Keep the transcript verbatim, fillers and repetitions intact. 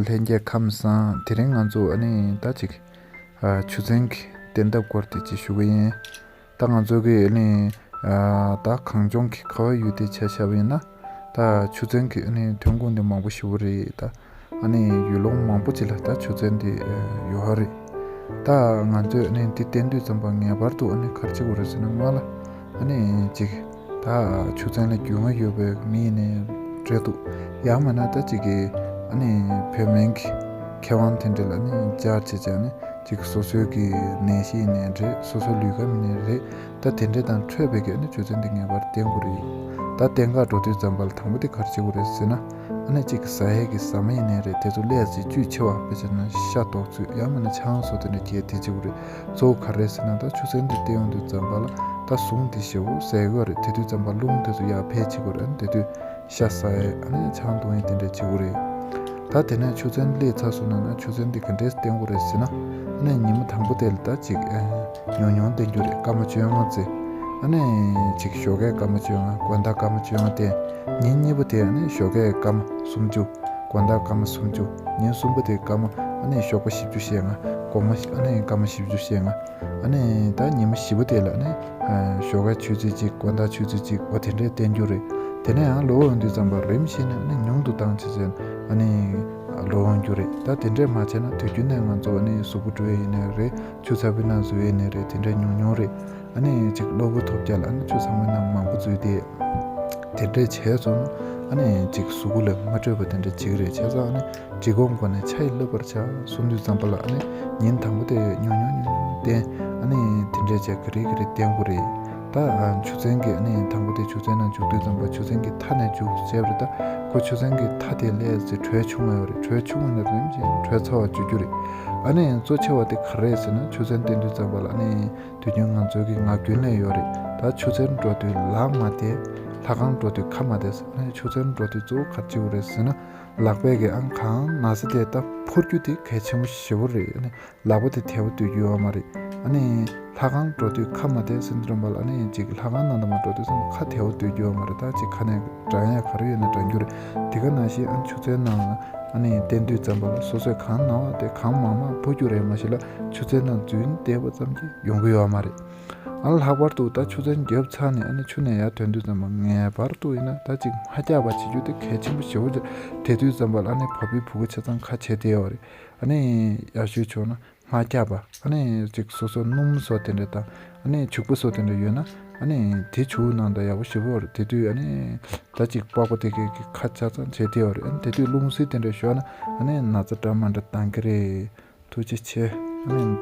ལྷན་རྒྱས་ཁམས་བཟང་། དེ་རིང་ང་ཚོ་ཨ་ནི་ད་ཅིག་ཨ་ཆུ་ཚན་གྱི་བསྟེན་ཐབས་སྐོར་དེ་ཅིག་ཞུ་གི་ཡིན། ད་ང་ཚོ་གི་ཨ་ནི་ཨ་ད་གངས་ལྗོངས་ཀྱི་ཁ་བ་ཡུལ་དེ་ཆ་བཞག་པ་ཡིན་ན། ད་ཆུ་ཚན་གྱི་ཨ་ནི་ཐོན་ཁུངས་དེ་མང་པོ་ཞེ་པོ་རེད། ད་ཨ་ནི་ཡུལ་ལུང་མང་པོ་ཅིག་ལ་ད་ཆུ་ཚན་དེ་ཨ་ཡོད་རེད། ད་ང་ཚོས་ཨ་ནི་འདི་བསྟེན་དུས་ཙམ་པ་ངེས་པར་དུ་ཨ་ནི་ག་རེ་བྱེད་དགོས་རེད་ཟེར་ན། སྔོན་ལ་ཨ་ནི་ཅིག་ད་ཆུ་ཚན་ལ་རྒྱུས་མངའ་ཡོད་པའི་མི་ཡིན་ནའི་འདྲ་འདུག་ཡང་མིན་ན་ད་ཅིག་གི་ཨ་ནི་བོད་སྨན་གྱི་མཁས་དབང་དེ་འདྲ་ལ་ཨ་ནི་བཅར་བྱས་བྱས། ཨ་ནི་ཅིག་སོ་སོའི་གི་ནད་གཞི་ཡིན་ནའི་འདྲ། སོ་སོའི་ལུས་ཁམས་ཡིན་ནའི་རེད། ད་དེ་འདྲ་དང་འཕྲོད་པའི་གི་ཨ་ནི་ཆུ་ཚན་འདི་ངེས་པར་བསྟེན་དགོས་རེད། ད་བསྟེན་ག་འགྲོ་དུས་ཙམ་པ་ལ་དང་པོ་དེ་ག་རེ་བྱེད་དགོས་རེད་ཟེར་ན། ཨ་ནི་གཅིག་ཟ་ཡས་ཀྱི་ཟ་མ་ཡིན་ནའི་རེད། དེ་ཚོ་ལས་ཀྱི་བཅུད་ཆེ་བ། དཔེ་བྱས་ན་ཤ་དོག་ཚོད། ཡང་མིན་ན་ཆང་སོགས་དེ་འདྲ་བརྒྱད་དེ་བྱེད་དགོས་རེད། གཙོ་བོ་ག་རེ་རེད་ཟེར་ན། ད་ཆུ་ཚན་འདི་བསྟེན་ཡོང་དུས་ཙམ་པ་ལ་ད་ཟུངས་དེ་ཞེ་པོ་ཟ་དགོས་རེད། དེ་དུས་ཙམ་པ་རླུང་དེ་ཚོ་ཡར་འཕེལ་བྱེད་དགོས་རེད། ཨ་ནི་དེ་དུས་ཤ་ཟ་ཡས་ཨ་ནི་ཆང་འཐུང་ཡས་དེ་འདྲ་བྱེད་དགོས་རེད། ད་དེ་ནས་ཆུ་ཚན་སླེབས་ཚར་སོང་ན་ན་ཆུ་ཚན་འདི་ག་འདྲས་བསྟེན་དགོས་རེད་ཟེར་ན། ཨ་ནི་ཉིན་མོ་དང་པོ་དེ་ལ་ད་ཅིག་ཨ་ཉུང་ཉུང་བསྟེན་རྒྱུ་རེད། སྐར་མ་བཅོ་ལྔ་ཙམ། ཨ་ནི་ཅིག་ཞོགས་ཀའི་སྐར་མ་བཅོ་ལྔ། དགོང་དག་སྐར་མ་བཅོ་ལྔ་བསྟེན། ཉིན་གཉིས་པ་དེ་ཨ་ནི་ཞོགས་ཀའི་སྐར་མ་སུམ་ཅུ། དགོང་དག་སྐར་མ་སུམ་ཅུ། ཉིན་གསུམ་པ་དེ་སྐར་མ་ཨ་ནི་ཞོགས་པ་བཞི་བཅུ་ཞེ་ལྔ། དགོང་མོ་ཨ་ནི་སྐར་མ་བཞི་བཅུ་ཞེ་ལྔ། ཨ་ནི་ད་ཉིན་མོ་བཞི་པ་དེ་ལ་ཨ་ནི་ཞོགས་ཀའི་ཆུ་ཚོད་གཅིག། དགོང་དག་ཆུ་ཚོད་གཅིག། འོ་དེ་འདྲས་བསྟེན་རྒྱུ་རེད། དེ་ནས་ཡང་ལོག་ཡོང་དུས་ཙམ་པ་རིམ་བཞིན་ནས་ཨ་ནི་ཉུང་དུ་བཏང་བྱས་བྱས། ཨ་ནི་ལོག་ཡོང་རྒྱུ་རེད། ད་དེ་འདྲས་མ་བྱས་ན་དུས་རྒྱུན་ནས་ང་ཚོ་ཨ་ནི་གཟུགས་པོ་བཀྲུ་ཡས་ཡིན་ནའི་རེད། ཆུ་ཚ་པོའི་ནང་འཛུལ་ཡས་ཡིན་ནའི་རེད། དེ་འདྲས་ཉུང་ཉུང་རེད། ཨ་ནི་ཅིག་གློ་བུར་ཐོལ་རྒྱག་ལ་ཨ་ནི་ཆུ་ཚང་མའི་ནང་མང་པོ་འཛུལ་ཏེ། དེ་འདྲས་བྱས་སོང་ན་ཨ་ནི་ཅིག་གཟུགས་པོ་ལ་མ་འཕྲོད་པ་དེ་འདྲས་བྱེད་ཀྱི་རེད། བྱས་ཙང་ཨ་ནི་འབྲི་གུང་སྒོ་ནས་ཕྱག་ཡིས་བསླབ་པར་བྱ་གསུང་དུས་ཙམ་པ་ལ། ཨ་ནི་ཉིན་དང་པོ་དེ་ཉུང་ཉུང་ཉུང་ཉུང་བསྟེན། ཨ་ནི་དེ་འདྲས་བྱས་ག་རེ་ག་རེ་བསྟེན་དགོས་རེད། ད་ཆུ་ཚན་གྱི་ཨ་ནི་དང་པོ་དེ་ཆུ་ཚན་ནང་འཇུག་དུས་ཙམ་པ་ཆུ་ཚན་གྱི་མཐའ་ནས་འཇུག་བྱས་པ་རེད། ད་ཁོ་ཆུ་ཚན་གྱི་མཐའ་དེ་ལས་ཙི་དྲོད་ཆུང་བ་ཡོད་རེད། དྲོད་ཆུང་བ་ནས་རིམ་བཞིན་དྲོད་ཚ་བ་འགྱུར་རྒྱུ་རེད། ཨ་ནི་གཙོ་ཆེ་བ་དེ་ག་རེ་རེད་ཟེར་ན། ཆུ་ཚན་བསྟེན་དུས་ཙམ་པ་ལ་ཨ་ནི་དུས་རྒྱུན་ང་ཚོའི་གི་ངག་རྒྱུན་ལས་ཡོད་རེད། ད་ཆུ་ཚན་འགྲོ་དུས་ལག་མ་བདེ། ལྷ་ཁང་འགྲོ་དུས་ཁ་མ་བདེ་ཟེར། ཨ་ནི་ཆུ་ཚན་འགྲོ་དུས་གཙོ་བོ་ག་རེ་བྱེད་དགོས་རེད་ཟེར་ན། ལག་པས་གི་ཨང་གང་ན་ཚ་དེ་ད་ཕོར་རྒྱུ་དེ་གལ་ཆེན་པོ་ཞེ་པོ་རེད། ཨ་ནི་ལག་པ་དེ་དལ་བ་སྡོད་རྒྱུ་ཡོད་མ་རེད། ཨ་ནི་ལྷ་ཁང་འགྲོ་དུས་ཁ་མ་བདེ་ཟེར་དུས་ཙམ་པ་ལ་ཨ་ནི་ཅིག་ལྷ་ཁང་ནང་དུ་མ་འགྲོ་དུས་ཙམ་པ་ཁ་དལ་བ་སྡོད་རྒྱུ་ཡོད་མ་རེད། ད་ཅིག་ཁ་ནས་འགྲང་ཡ་ག་རེ་ཡོད་ན་འགྲང་རྒྱུ་རེད། དེ་ག་ནང་བཞིན་ཨ་ནི་ཆུ་ཚན་ནང་ལ་ཨ་ནི་བསྟེན་དུས་ཙམ་པ་ལ་སོ་སོས་གང་ན་བ་དེ་གང་མང་མང་ཕོག་རྒྱུ་རེད། མ་གཞི་ལ་ཆུ་ཚན་ནང་འཛུལ་བསྡད་པ་ཙམ་གྱིས་ཡོང་གི་ཡོད་མ་རེད། ཨ་ལྷག་པར་དུ་ད་ཆུ་ཚན་བརྒྱབ་ཚར་ནས་ཨ་ནི་ཆུ་ནས་ཡར་ཐོན་དུས་ཙམ་པ་ངེས་པར་དུ་ཡིན་ན་ད་ཅིག་རྨ་རྒྱག་པ་བྱེད་རྒྱུ་དེ་གལ་ཆེན་པོ་ཞེ་པོ་ཅིག་དེ་དུས་ཙམ་པ་ལ་ཨ་ནི་བ་སྤུའི་བུ་ག་ཆ་ཚང་ཁ་བྱེད་བསྡད་ཡོད་རེད། ཨ་ནི་ཡར་ཞུས་ཆོག་ན་རྨ་རྒྱག་པ། ཨ་ནི་ཅིག་སོ་སོ་སྣུམ་སོགས་དེ་འདྲ་དང་ཨ་ནི་བྱུག་པ་སོགས་དེ་འདྲ་ཡོད་ན། ཨ་ནི་དེ་བྱུག་ནང་དང་ཡག་པོ་ཞེ་པོ་རེད། དེ་དུས་ཨ་ནི་ད་ཅིག་པགས་པ་དེ་གའི་གི་ཁ་ཆ་ཚང་བྱེད་བསྡད་ཡོད་རེད། ཨ་ནི་དེ་དུས་རླུང་བསིལ་དེ་འདྲ་ཞོག་ན་ཨ་ནི་ན་ཚ་འདྲ་མ་འདྲ་ལྡང་གི་རེད། ཐུགས་རྗེ་ཆེ། ཨ་ནི་མདོར།